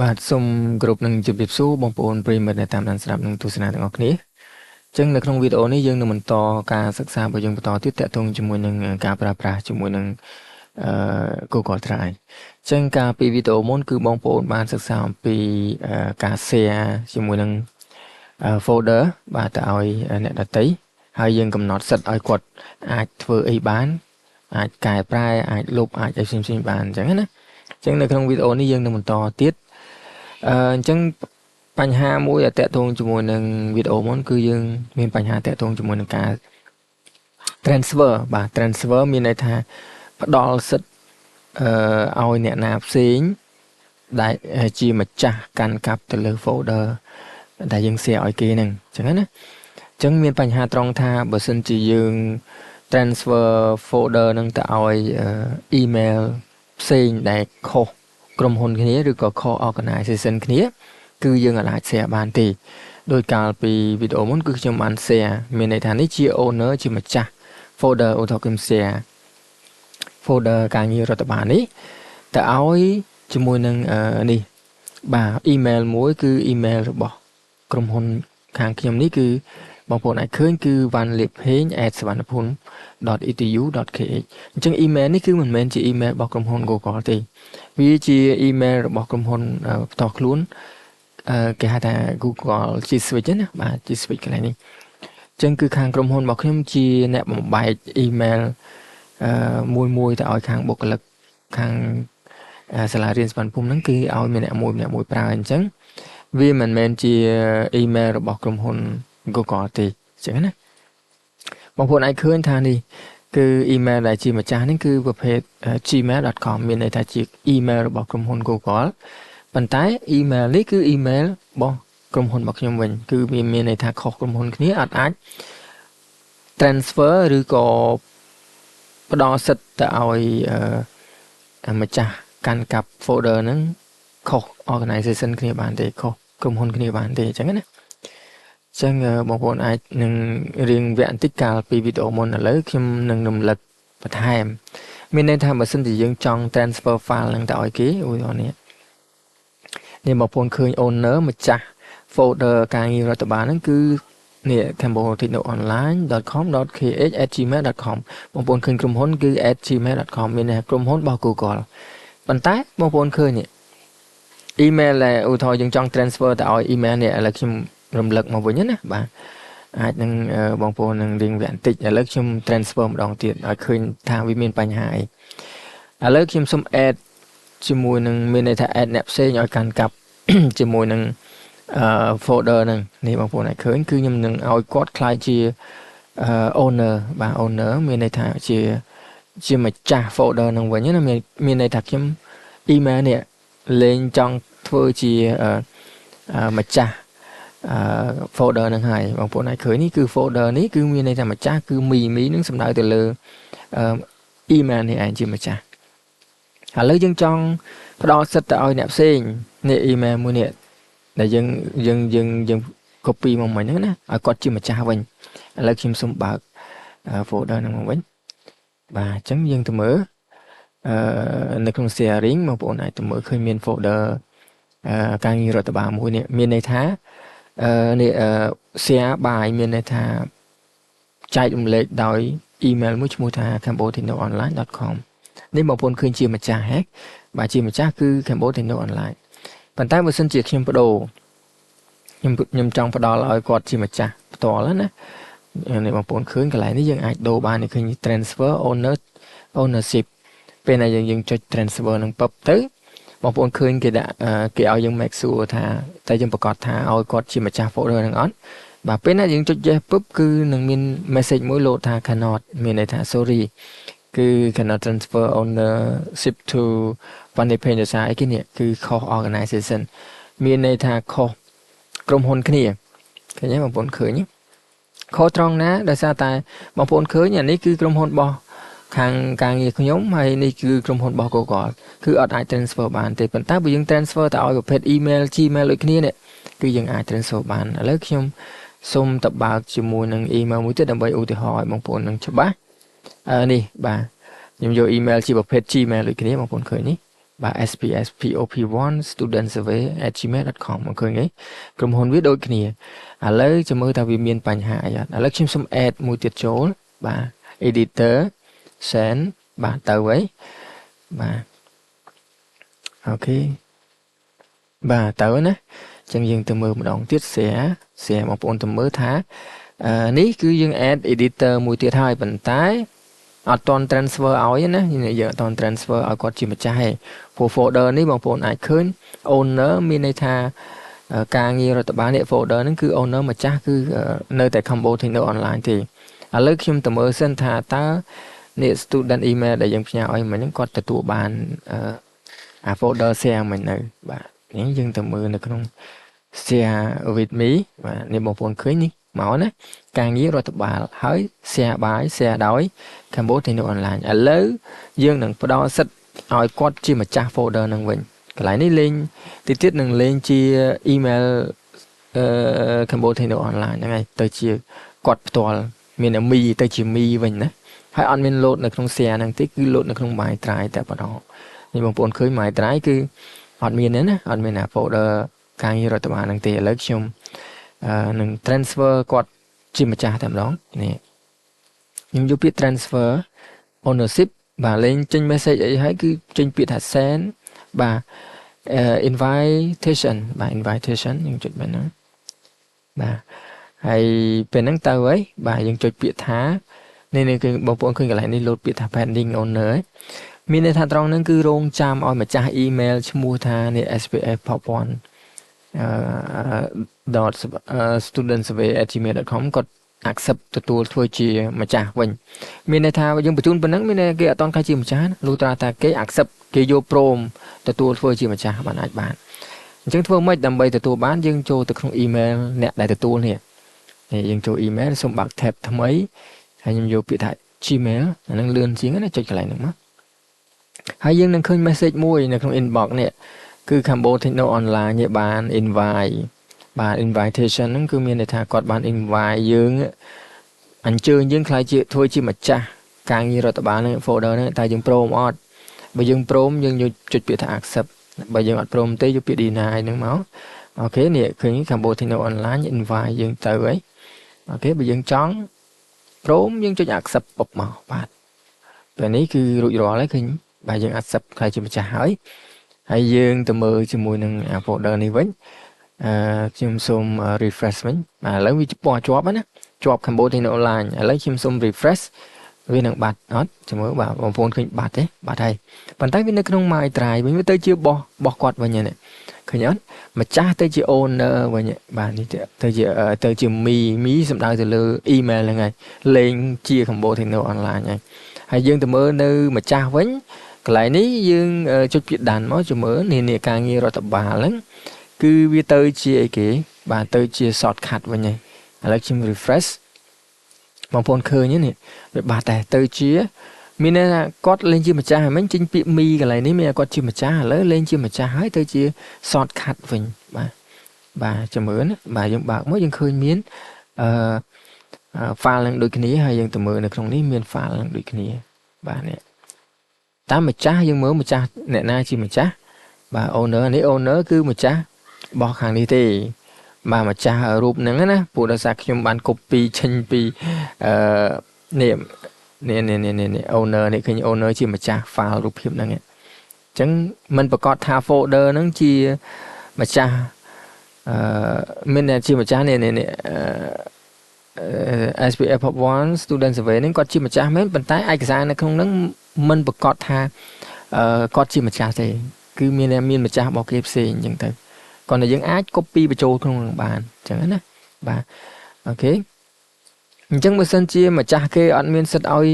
បាទសូមគោរពនឹងជម្រាបសួរបងប្អូនប្រិយមិត្តដែលតាមដានស្ដាប់និងទស្សនាទាំងអស់គ្នាអញ្ចឹងនៅក្នុងវីដេអូនេះយើងនឹងបន្តការសិក្សារបស់យើងបន្តទៀតទាក់ទងជាមួយនឹងការប្រើប្រាស់ជាមួយនឹងអឺ Google Drive អញ្ចឹងកាលពីវីដេអូមុនគឺបងប្អូនបានសិក្សាអំពីការ share ជាមួយនឹង folder បាទទៅឲ្យអ្នកដទៃហើយយើងកំណត់សិទ្ធឲ្យគាត់អាចធ្វើអីបានអាចកែប្រែអាចលុបអាចអីផ្សេងៗបានអញ្ចឹងណាអញ្ចឹងនៅក្នុងវីដេអូនេះយើងនឹងបន្តទៀតអញ្ចឹងបញ្ហាមួយដែលទាក់ទងជាមួយនឹងវីដេអូមុនគឺយើងមានបញ្ហាទាក់ទងជាមួយនឹងការ transfer បាទ transfer មានន័យថាផ្ដល់សិទ្ធអឺឲ្យអ្នកណាផ្សេងដែលជាម្ចាស់កាន់កាប់ទៅលើ folder ដែលយើង share ឲ្យគេហ្នឹងអញ្ចឹងណាអញ្ចឹងមានបញ្ហាត្រង់ថាបើសិនជាយើង transfer folder ហ្នឹងទៅឲ្យ email ផ្សេងដែលខុសក្រុមហ៊ុនគ្នាឬក៏ខុស organization គ្នា គឺយើងអាច share បានទេដោយកាលពីវីដេអូមុនគឺខ្ញុំបាន share មានន័យថានេះជា owner ជាម្ចាស់ folder ឧទាហរណ៍ខ្ញុំ share folder ការងាររដ្ឋបាលនេះទៅឲ្យជាមួយនឹងនេះបាទ email មួយគឺ email របស់ក្រុមហ៊ុនខាងខ្ញុំនេះគឺបងប្អូនអាចឃើញគឺ vanlipheng@savannaphum.edu.kh អញ្ចឹង email នេះគឺមិនមែនជា email របស់ក្រុមហ៊ុន Google ទេវាជា email របស់ក្រុមហ៊ុនផ្ទាល់ខ្លួនគេហៅថា Google G Suite ណាបាទ G Suite កន្លែងនេះអញ្ចឹងគឺខាងក្រុមហ៊ុនរបស់ខ្ញុំជាអ្នកបំបែក email មួយមួយទៅឲ្យខាងបុគ្គលិកខាងសាលារៀនសុវណ្ណភូមិហ្នឹងគឺឲ្យមានអ្នកមួយម្នាក់មួយប្រើអញ្ចឹងវាមិនមែនជា email របស់ក្រុមហ៊ុន Google ទេអញ្ចឹងណាបងប្អូនអាចឃើញថានេះគឺ email ដែលជាម្ចាស់នេះគឺប្រភេទ gmail.com មានន័យថាជា email របស់ក្រុមហ៊ុន Google ប៉ុន្តែ email នេះគឺ email របស់ក្រុមហ៊ុនរបស់ខ្ញុំវិញគឺវាមានន័យថាខុសក្រុមហ៊ុនគ្នាអត់អាច transfer ឬក៏ផ្ដល់សិទ្ធទៅឲ្យម្ចាស់កាន់កាប់ folder ហ្នឹងខុស organization គ្នាបានទេខុសក្រុមហ៊ុនគ្នាបានទេអញ្ចឹងណាអញ្ចឹងបងប្អូនអាចនឹងរៀងវគ្គបន្តិចកាលពីវីដេអូមុនឥឡូវខ្ញុំនឹងរំលឹកបន្ថែមមានន័យថាបើសិនជាយើងចង់ transfer file ហ្នឹងទៅឲ្យគេឧទាហរណ៍នេះនេះបងប្អូនឃើញ owner ម្ចាស់ folder ការងាររដ្ឋបាលហ្នឹងគឺនេះ cambotechnoonline.com.kh@gmail.com បងប្អូនឃើញក្រុមហ៊ុនគឺ @gmail.com មានន័យថាក្រុមហ៊ុនរបស់ Google ប៉ុន្តែបងប្អូនឃើញនេះ email ដែលឧទាហរណ៍យើងចង់ transfer ទៅឲ្យ email នេះឥឡូវខ្ញុំរំលឹកមកវិញណាបាទអាចនឹងបងប្អូននឹងរៀងវគ្គបន្តិចឥឡូវខ្ញុំ transfer ម្ដងទៀតឲ្យឃើញថាវាមានបញ្ហាអីឥឡូវខ្ញុំសូម add ជាមួយនឹងមានន័យថា add អ្នកផ្សេងឲ្យកាន់កាប់ជាមួយនឹងអឺ folder ហ្នឹងនេះបងប្អូនអាចឃើញគឺខ្ញុំនឹងឲ្យគាត់ក្លាយជា owner បាទ owner មានន័យថាជាជាម្ចាស់ folder ហ្នឹងវិញណាមានមានន័យថាខ្ញុំ email នេះលែងចង់ធ្វើជាម្ចាស់អឺ folder ហ្នឹងហើយបងប្អូនអាចឃើញនេះគឺ folder នេះគឺមានន័យថាម្ចាស់គឺមីមីនឹងសំដៅទៅលើ email នេះឯងជាម្ចាស់ឥឡូវយើងចង់ផ្ដល់សិទ្ធិទៅឲ្យអ្នកផ្សេងនេះ email មួយនេះដែលយើងយើងយើងយើង copy មកមិញហ្នឹងណាឲ្យគាត់ជាម្ចាស់វិញឥឡូវខ្ញុំសូមបើក folder ហ្នឹងមកវិញបាទអញ្ចឹងយើងទៅមើលអឺនៅក្នុង sharing បងប្អូនអាចទៅមើលឃើញមាន folder អឺការងាររដ្ឋបាលមួយនេះមានន័យថាអឺនេះ share by មានន័យថាចែករំលែកដោយ email មួយឈ្មោះថា cambotechnoonline.com នេះបងប្អូនឃើញជាម្ចាស់ហ៎បាទជាម្ចាស់គឺ Cambodia Online ប៉ុន្តែបើសិនជាខ្ញុំបដូរខ្ញុំខ្ញុំចង់ផ្ដល់ឲ្យគាត់ជាម្ចាស់ផ្ទាល់ណានេះបងប្អូនឃើញកន្លែងនេះយើងអាចដូរបាននេះឃើញ transfer ownership ពេលណាយើងយើងចុច transfer នឹងពឹបទៅបងប្អូនឃើញគេដាក់គេឲ្យយើង make sure ថាតែយើងប្រកាសថាឲ្យគាត់ជាម្ចាស់ folder នឹងអត់បាទពេលណាយើងចុច yes ពឹបគឺនឹងមាន message មួយលោតថា cannot មានន័យថា sorry គឺ cannot transfer ownership to វ៉ាន់ពេញដោយសារអីគេនេះគឺខុស organization មានន័យថាខុសក្រុមហ៊ុនគ្នាឃើញទេបងប្អូនឃើញខុសត្រង់ណាដោយសារតែបងប្អូនឃើញអានេះគឺក្រុមហ៊ុនរបស់ខាងការងារខ្ញុំហើយនេះគឺក្រុមហ៊ុនរបស់ Google គឺអត់អាច transfer បានទេប៉ុន្តែបើយើង transfer ទៅឲ្យប្រភេទ email Gmail ដូចគ្នានេះគឺយើងអាច transfer បានឥឡូវខ្ញុំសូមទៅបើកជាមួយនឹង email មួយទៀតដើម្បីឧទាហរណ៍ឲ្យបងប្អូននឹងច្បាស់អឺនេះបាទខ្ញុំយក email ជាប្រភេទ Gmail ដូចគ្នាបងប្អូនឃើញនេះ បាទ SPS POP1 student survey @gmail.com ឃើញទេក្រុមហ៊ុនវាដូចគ្នាឥឡូវចាំមើលថាវាមានបញ្ហាអីអត់ឥឡូវខ្ញុំសូម add មួយទៀតចូលបាទ editor send បាទទៅហើយបាទ OK បាទទៅណាអញ្ចឹងយើងទៅមើលម្ដងទៀត share share បងប្អូនទៅមើលថានេះគឺយើង add editor មួយទៀតហើយប៉ុន្តែអត់ទាន់ transfer ឲ្យណាយើងអត់ទាន់ transfer ឲ្យគាត់ជាម្ចាស់ទេព្រោះ folder នេះបងប្អូនអាចឃើញ owner មានន័យថាការងាររដ្ឋបាលនេះ folder ហ្នឹងគឺ owner ម្ចាស់គឺនៅតែ Cambo Techno Online ទេឥឡូវខ្ញុំទៅមើលសិនថាតើនេះ student email ដែលយើងផ្ញើឲ្យមិញហ្នឹងគាត់ទទួលបានអា folder share មិញនៅបាទនេះយើងទៅមើលនៅក្នុង share with me បាទនេះបងប្អូនឃើញនេះមកណាការងាររដ្ឋបាលហើយ share by share ដោយ Cambo Techno Online ឥឡូវយើងនឹងផ្ដល់សិទ្ធឲ្យគាត់ជាម្ចាស់ folder នឹងវិញកន្លែងនេះលេងទីទៀតនឹងលេងជា email អឺ Cambo Techno Online ហ្នឹងហើយទៅជាគាត់ផ្ទាល់មាន me ទៅជា me វិញណាហើយអត់មាន load នៅក្នុង share ហ្នឹងទេគឺ load នៅក្នុង My Drive តែប៉ុណ្ណោះនេះបងប្អូនឃើញ My Drive គឺអត់មានទេណាអត់មានអា folder ការងាររដ្ឋបាលហ្នឹងទេឥឡូវខ្ញុំនឹង transfer គាត់ជាម្ចាស់តែម្ដងនេះខ្ញុំយកពាក្យ transfer ownership បាទលេងចេញ message អីហើយគឺចេញពាក្យថា send បាទ invitation បាទ invitation យើងចុចបែបហ្នឹងបាទហើយពេលហ្នឹងទៅហើយបាទយើងចុចពាក្យថានេះនេះគឺបងប្អូនឃើញកន្លែងនេះលោតពាក្យថា pending owner មានន័យថាត្រង់ហ្នឹងគឺរងចាំឲ្យម្ចាស់ email ឈ្មោះថានេះ SPF 1000 .studentsurvey@gmail.com គាត់ accept ទទួលធ្វើជាម្ចាស់វិញមានន័យថាយើងបញ្ជូនប៉ុណ្ណឹងមានន័យគេអត់ទាន់ក្លាយជាម្ចាស់លុះត្រាតែគេ accept គេយកព្រមទទួលធ្វើជាម្ចាស់បានអាចបានអញ្ចឹងធ្វើម៉េចដើម្បីទទួលបានយើងចូលទៅក្នុង email អ្នកដែលទទួលនេះនេះយើងចូល email សូមបើក tab ថ្មីហើយខ្ញុំយកពាក្យថា Gmail អាហ្នឹងលឿនជាងណាចុចកន្លែងហ្នឹងមកហើយយើងនឹងឃើញ message មួយនៅក្នុង inbox នេះគឺ Cambo Techno Online នេះបាន invite បាទ invitation ហ្នឹងគឺមានន័យថាគាត់បាន invite យើងអញ្ជើញយើងក្លាយជាធ្វើជាម្ចាស់ការងាររដ្ឋបាលហ្នឹង folder ហ្នឹងតែយើងព្រមអត់បើយើងព្រមយើងយកចុចពាក្យថា accept បើយើងអត់ព្រមទេយកពាក្យ deny ហ្នឹងមក OK នេះឃើញ Cambo Techno Online invite យើងទៅហើយ OK បើយើងចង់ព្រមយើងចុច accept ពុបមកបាទពេលនេះគឺរួចរាល់ហើយឃើញបាទយើង accept ក្លាយជាម្ចាស់ហើយហើយយើងទៅមើលជាមួយនឹង folder នេះវិញអឺខ្ញុំសូម refresh វិញបាទឥឡូវវាពណ៌ជាប់ណាជាប់ Cambo Techno Online ឥឡូវខ្ញុំសូម refresh វានឹងបាត់អត់ចាំមើលបាទបងប្អូនឃើញបាត់ទេបាត់ហើយប៉ុន្តែវានៅក្នុង My Drive វិញវាទៅជាបោះបោះគាត់វិញនេះឃើញអត់ម្ចាស់ទៅជា owner វិញបាទនេះទៅជាទៅជា me me សំដៅទៅលើ email ហ្នឹងហើយលេងជា Cambo Techno Online ហើយហើយយើងទៅមើលនៅម្ចាស់វិញកន្លែងនេះយើងចុចពាក្យ done មកចាំមើលនេះនេះការងាររដ្ឋបាលហ្នឹងគឺវាទៅជាអីគេបាទទៅជា shortcut វិញហើយឥឡូវខ្ញុំ refresh បងប្អូនឃើញនេះវាបាត់តែទៅជាមានន័យថាគាត់លេងជាម្ចាស់ហើយមិញចេញពាក្យ me កន្លែងនេះមានគាត់ជាម្ចាស់ឥឡូវលេងជាម្ចាស់ហើយទៅជា shortcut វិញបាទបាទចាំមើលណាបាទយើងបើកមកយើងឃើញមានអឺ file នឹងដូចគ្នាហើយយើងទៅមើលនៅក្នុងនេះមាន file នឹងដូចគ្នាបាទនេះតាមម្ចាស់យើងមើលម្ចាស់អ្នកណាជាម្ចាស់បាទ owner នេះ owner គឺម្ចាស់របស់ខាងនេះទេបាទម្ចាស់រូបហ្នឹងណាព្រោះដោយសារខ្ញុំបាន copy ចេញពីអឺនេះនេះនេះនេះនេះ owner នេះឃើញ owner ជាម្ចាស់ file រូបភាពហ្នឹងអញ្ចឹងมันប្រកាសថា folder ហ្នឹងជាម្ចាស់អឺមានជាម្ចាស់នេះនេះអឺ SPF 1 student survey ហ្នឹងគាត់ជាម្ចាស់មែនប៉ុន្តែឯកសារនៅក្នុងហ្នឹងមិនប្រកាសថាអឺគាត់ជាម្ចាស់ទេគឺមានមានម្ចាស់របស់គេផ្សេងអញ្ចឹងទៅគ្រាន់តែយើងអាច copy បញ្ចូលក្នុងនឹងបានអញ្ចឹងណាបាទ OK អញ្ចឹងបើសិនជាម្ចាស់គេអត់មានសិទ្ធឲ្យ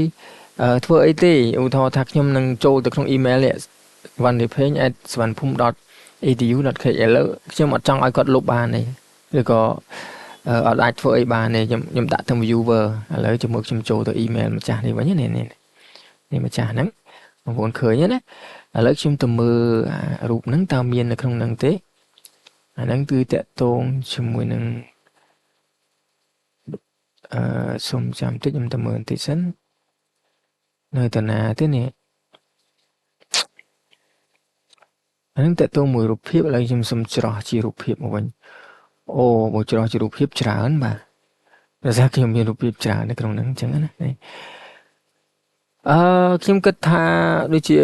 ធ្វើអីទេឧទាហរណ៍ថាខ្ញុំនឹងចូលទៅក្នុង email នេះ vanipeng@svanphum.edu.kh ឥឡូវខ្ញុំអត់ចង់ឲ្យគាត់លុបបានទេឬក៏អត់អាចធ្វើអីបានទេខ្ញុំខ្ញុំដាក់ទៅ viewer ឥឡូវជាមួយខ្ញុំចូលទៅ email ម្ចាស់នេះវិញនេះនេះនេះម្ចាស់ហ្នឹងបងប្អូនឃើញទេណាឥឡូវខ្ញុំទៅមើលរូបហ្នឹងតើមាននៅក្នុងហ្នឹងទេអាហ្នឹងគឺតាក់ទងជាមួយនឹងអឺសុំចាំតិចខ្ញុំទៅមើលបន្តិចសិននៅតាណាទេនេះ អានឹងតើតើមួយរូបភាពឥឡូវខ្ញុំសុំច្រោះជារូបភាពមកវិញអូបើច្រោះជារូបភាពច្រើនបាទដោយសារខ្ញុំមានរូបភាពច្រើននៅក្នុងហ្នឹងអញ្ចឹងណានេះអឺខ្ញុំគិតថាដូចជា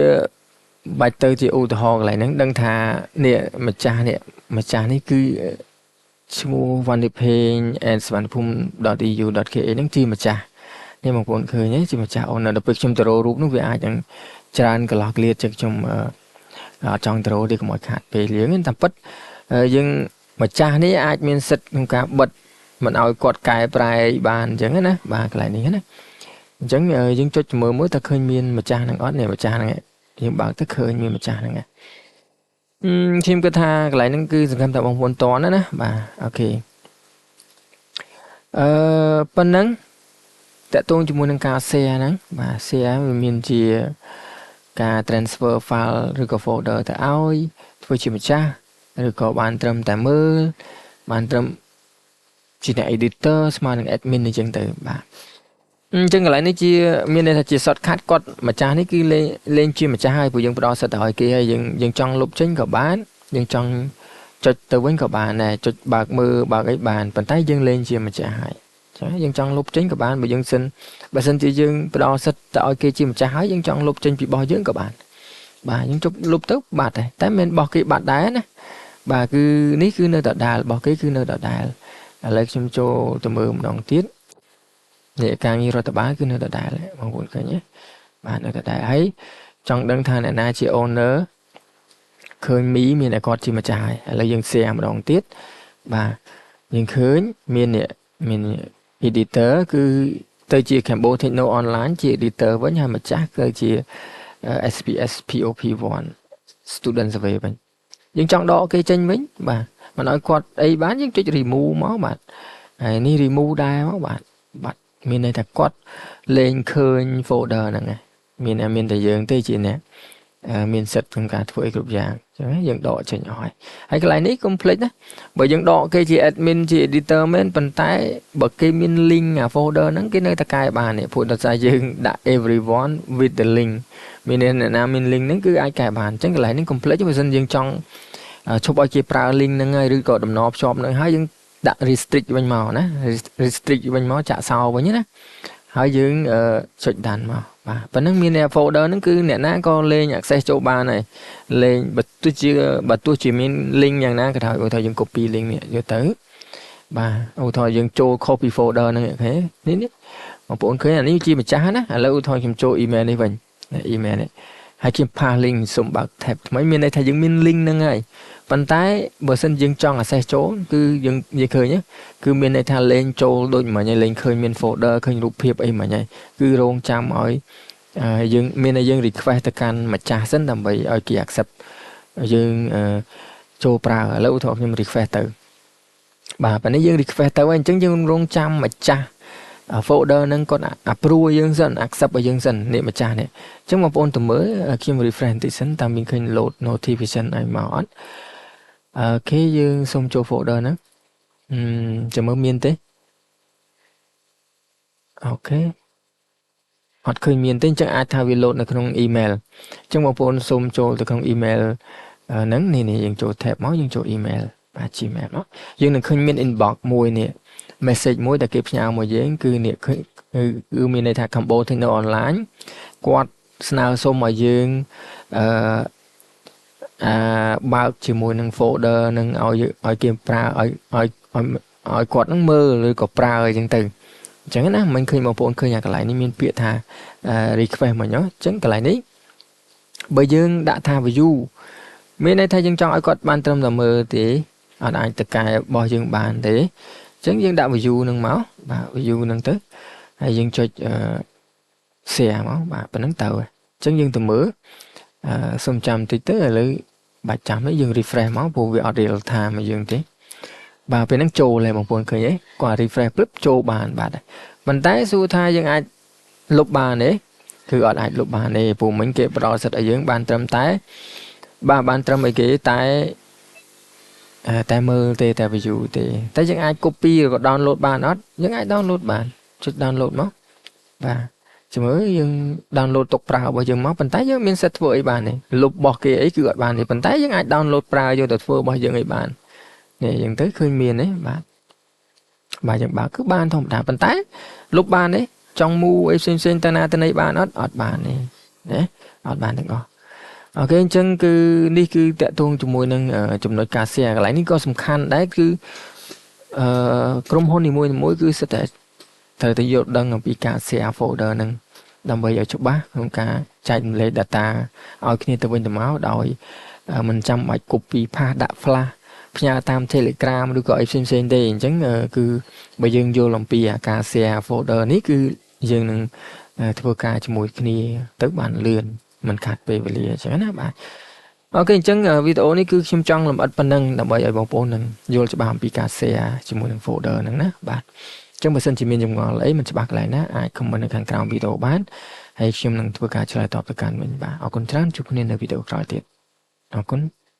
បាច់ទៅជាឧទាហរណ៍កន្លែងហ្នឹងដឹងថានេះម្ចាស់នេះម្ចាស់នេះគឺឈ្មោះ vanipeng@svanphum.eu.ka ហ្នឹងជាម្ចាស់នេះបងប្អូនឃើញទេជាម្ចាស់អូនដល់ពេលខ្ញុំទៅរករូបនោះវាអាចនឹងច្រើនកន្លោះក្លៀតចឹងខ្ញុំអត់ចង់ទៅរកទេកុំឲ្យខាតពេលយើងតាមពិតយើងម្ចាស់នេះអាចមានសិទ្ធិក្នុងការបិទមិនឲ្យគាត់កែប្រែបានអញ្ចឹងណាបាទកន្លែងនេះណាអញ្ចឹងយើងចុចមើលមើលតើឃើញមានម្ចាស់ហ្នឹងអត់នេះម្ចាស់ហ្នឹងយើងបើកទៅឃើញមានម្ចាស់ហ្នឹងខ្ញុំគិតថាកន្លែងហ្នឹងគឺសង្ឃឹមថាបងប្អូនតណាណាបាទ OK អឺប៉ុណ្ណឹងតកតងជាមួយនឹងការ share ហ្នឹងបាទ share វាមានជាការ transfer file ឬក៏ folder ទៅឲ្យធ្វើជាម្ចាស់ឬក៏បានត្រឹមតែមើលបានត្រឹមជាអ្នក editor ស្មើនឹង admin អញ្ចឹងទៅបាទអញ្ចឹងកន្លែងនេះជាមានន័យថាជា shortcut គាត់ម្ចាស់នេះគឺលេងលេងជាម្ចាស់ហើយព្រោះយើងផ្ដល់សិទ្ធិទៅឲ្យគេហើយយើងយើងចង់លុបចេញក៏បានយើងចង់ចុចទៅវិញក៏បានដែរចុចបើកមើលបើកអីបានប៉ុន្តែយើងលេងជាម្ចាស់ហើយចាយើងចង់លុបចេញក៏បានបើយើងសិនបើសិនជាយើងផ្ដល់សិទ្ធិទៅឲ្យគេជាម្ចាស់ហើយយើងចង់លុបចេញពីរបស់យើងក៏បានបាទយើងជប់លុបទៅបាត់ដែរតែមិនបោះគេបាត់ដែរណាបាទគឺនេះគឺនៅដដែលរបស់គេគឺនៅដដែលឥឡូវខ្ញុំចូលទៅមើលម្ដងទៀតនេះការងាររដ្ឋបាលគឺនៅដដែលបងប្អូនឃើញទេបាទនៅដដែលហើយចង់ដឹងថាអ្នកណាជា owner ឃើញមីមានតែគាត់ជាម្ចាស់ហើយឥឡូវយើង share ម្ដងទៀតបាទយើងឃើញមាននេះមាន editor គឺទៅជា Cambo Techno Online ជា editor វិញហើយម្ចាស់គឺជា SPS POP1 student survey វិញយើងចង់ដកគេចេញវិញបាទមិនឲ្យគាត់អីបានយើងចុច remove មកបាទហើយនេះ remove ដែរមកបាទបាទមានន័យថាគាត់លែងឃើញ folder ហ្នឹងឯងមានមានតែយើងទេជាអ្នកមានសិទ្ធិក្នុងការធ្វើអីគ្រប់យ៉ាងអញ្ចឹងយើងដកចេញអស់ហើយហើយកន្លែងនេះកុំភ្លេចណាបើយើងដកគេជា admin ជា editor មែនប៉ុន្តែបើគេមាន link អា folder ហ្នឹងគេនៅតែកែបាននេះព្រោះដោយសារយើងដាក់ everyone with the link មានន័យអ្នកណាមាន link ហ្នឹងគឺអាចកែបានអញ្ចឹងកន្លែងនេះកុំភ្លេចបើសិនយើងចង់ឈប់ឲ្យគេប្រើ link ហ្នឹងហើយឬក៏តំណភ្ជាប់ហ្នឹងហើយយើងដាក់ restrict វិញមកណា restrict វិញមកចាក់សោវិញណាហើយយើងចុច done មកបាទប៉ុណ្ណឹងមាន folder ហ្នឹងគឺអ្នកណាក៏លេង access ចូលបានហើយលេងបើទោះជាមាន link យ៉ាងណាក៏ដោយឧទាហរណ៍យើង copy link នេះយកទៅបាទឧទាហរណ៍យើងចូល copy folder ហ្នឹង OK នេះនេះបងប្អូនឃើញអានេះជាម្ចាស់ណាឥឡូវឧទាហរណ៍ខ្ញុំចូល email នេះវិញ email នេះហើយខ្ញុំ paste link សូមបើក tab ថ្មីមានន័យថាយើងមាន link ហ្នឹងហើយប៉ុន្តែបើសិនយើងចង់ access ចូលគឺយើងនិយាយឃើញគឺមានន័យថាលេងចូលដូចមិញហើយលេងឃើញមាន folder ឃើញរូបភាពអីមិញហើយគឺរងចាំឲ្យយើងមានតែយើង request ទៅកាន់ម្ចាស់សិនដើម្បីឲ្យគេ accept យើងចូលប្រើឥឡូវឧទាហរណ៍ខ្ញុំ request ទៅបាទប៉ណ្នេះយើង request ទៅហើយអញ្ចឹងយើងរងចាំម្ចាស់ folder ហ្នឹងគាត់ approve យើងសិន accept ឲ្យយើងសិននេះម្ចាស់នេះអញ្ចឹងបងប្អូនទៅមើលខ្ញុំ refresh បន្តិចសិនតើមានឃើញ load notification ឲ្យមកអត់ OK យើងសូមចូល folder ហ្នឹងអឺចាំមើលមានទេ OK អត់ឃើញមានទេអញ្ចឹងអាចថាវា load នៅក្នុង email អញ្ចឹងបងប្អូនសូមចូលទៅក្នុង email ហ្នឹងនេះនេះយើងចូល tab មកយើងចូល email បាទ Gmail មកយើងនឹងឃើញមាន inbox មួយនេះ message មួយដែលគេផ្ញើមកយើងគឺនេះគឺគឺមានន័យថា Cambo Techno Online គាត់ស្នើសុំឲ្យយើងអឺអាបើកជាមួយនឹង folder នឹងឲ្យឲ្យគេប្រើឲ្យឲ្យឲ្យគាត់នឹងមើលឬក៏ប្រើអីចឹងទៅអញ្ចឹងណាមិនឃើញបងប្អូនឃើញអាកន្លែងនេះមានពាក្យថា request មកអញ្ចឹងកន្លែងនេះបើយើងដាក់ថា view មានន័យថាយើងចង់ឲ្យគាត់បានត្រឹមតែមើលទេអត់អាចទៅកែរបស់យើងបានទេអញ្ចឹងយើងដាក់ view នឹងមកបាទ view នឹងទៅហើយយើងចុច share មកបាទប៉ុណ្្នឹងទៅអញ្ចឹងយើងទៅមើលអឺសូមចាំតិចទៅឥឡូវបាច់ចាំទេយើង refresh មកព្រោះវាអត់ real time ឲ្យយើងទេបាទពេលហ្នឹងចូលហើយបងប្អូនឃើញទេគាត់ refresh ព្រឹបចូលបានបាទប៉ុន្តែសួរថាយើងអាចលុបបានទេគឺអត់អាចលុបបានទេព្រោះមិញគេផ្ដល់សិទ្ធឲ្យយើងបានត្រឹមតែបាទបានត្រឹមអីគេតែតែមើលទេតែ view ទេតែយើងអាច copy ឬក៏ download បានអត់យើងអាច download បានចុច download មកបាទអញ្ ចាំមើលយើង download ទុកប្រើរបស់យើងមកប៉ុន្តែយើងមានសិទ្ធធ្វើអីបានទេលុបរបស់គេអីគឺអត់បានទេប៉ុន្តែយើងអាច download ប្រើយកទៅធ្វើរបស់យើងអីបាននេះយើងទៅឃើញមានទេបាទបាទយើងបើកគឺបានធម្មតាប៉ុន្តែលុបបានទេចង់មូអីផ្សេងផ្សេងទៅណាទៅណីបានអត់អត់បានទេណាអត់បានទាំងអស់ OK អញ្ចឹងគឺនេះគឺតាក់ទងជាមួយនឹងចំណុចការ share កន្លែងនេះក៏សំខាន់ដែរគឺអឺក្រុមហ៊ុននីមួយៗគឺសិតតែត្រូវតែយល់ដឹងអំពីការ share folder ហ្នឹងដើម្បីឲ្យច្បាស់ក្នុងការចែករំលែក data ឲ្យគ្នាទៅវិញទៅមកដោយមិនចាំបាច់ copy paste ដាក់ flash ផ្ញើតាម Telegram ឬក៏អីផ្សេងផ្សេងទេអញ្ចឹងគឺបើយើងយល់អំពីការ share folder នេះគឺយើងនឹងធ្វើការជាមួយគ្នាទៅបានលឿនមិនខាត់ពេលវេលាអញ្ចឹងណាបាទ OK អញ្ចឹងវីដេអូនេះគឺខ្ញុំចង់លម្អិតប៉ុណ្ណឹងដើម្បីឲ្យបងប្អូននឹងយល់ច្បាស់អំពីការ share ជាមួយនឹង folder ហ្នឹងណាបាទអញ្ចឹងបើសិនជាមានចម្ងល់អីមិនច្បាស់កន្លែងណាអាច comment នៅខាងក្រោមវីដេអូបានហើយខ្ញុំនឹងធ្វើការឆ្លើយតបទៅកាន់វិញបាទអរគុណច្រើនជួបគ្នានៅវីដេអូក្រោយទៀតអរគុណ។